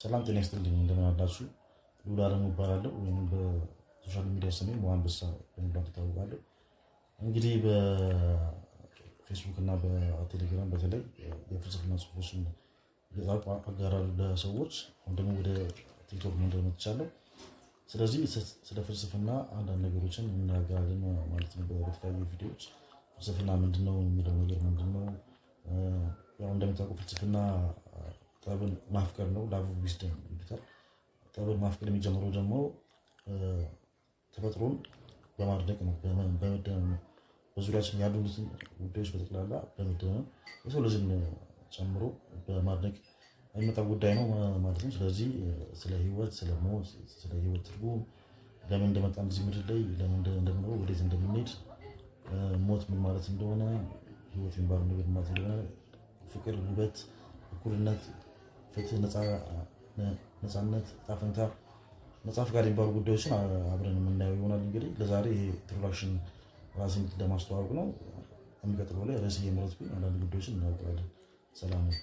ሰላም ጤና ይስጥልኝ፣ እንደምን አላችሁ? ልዑል አለሙ እባላለሁ ወይም በ social media ስሜ ሞአንበሳ በመባል እታወቃለሁ። እንግዲህ በፌስቡክ እና በቴሌግራም በተለይ የፍልስፍና ጽሁፎችን እየጻፍኩ አጋራለሁ ለሰዎች። አሁን ደግሞ ወደ ቲክቶክ መንደር መጥቻለሁ። ስለዚህ ስለ ፍልስፍና አንዳንድ ነገሮችን እንነጋገራለን ማለት ነው። በተለያዩ ቪዲዮዎች ፍልስፍና ምንድነው የሚለው ነገር ምንድነው? ያው እንደምታውቁ ፍልስፍና ጥበብን ማፍቀር ነው። Love of wisdom ይሉታል። ጥበብን ማፍቀር የሚጀምረው ደግሞ ተፈጥሮን በማድነቅ ነው፣ በመደመም ነው። በዙሪያችን ያሉትን ጉዳዮች በጠቅላላ በመደመም፣ የሰው ልጅን ጨምሮ በማድነቅ የሚመጣ ጉዳይ ነው ማለት ነው። ስለዚህ ስለ ህይወት፣ ስለ ሞት፣ ስለ ህይወት ትርጉም፣ ለምን እንደመጣን እዚህ ምድር ላይ፣ ለምን እንደምኖር፣ ወዴት እንደምንሄድ፣ ሞት ምን ማለት እንደሆነ፣ ህይወት የሚባለው ነገር ምን ማለት እንደሆነ፣ ፍቅር፣ ውበት፣ እኩልነት፣ ፍትህ፣ ነፃነት፣ ዕጣ ፈንታ፣ ነፃ ፈቃድ የሚባሉ ጉዳዮችን አብረን የምናየው ይሆናል። እንግዲህ ለዛሬ ይሄ introduction ራሴን ለማስተዋወቅ ነው። የሚቀጥለው ላይ ርዕስ እየመረጥኩኝ አንዳንድ ጉዳዮችን እናገራለን። ሰላም ነው።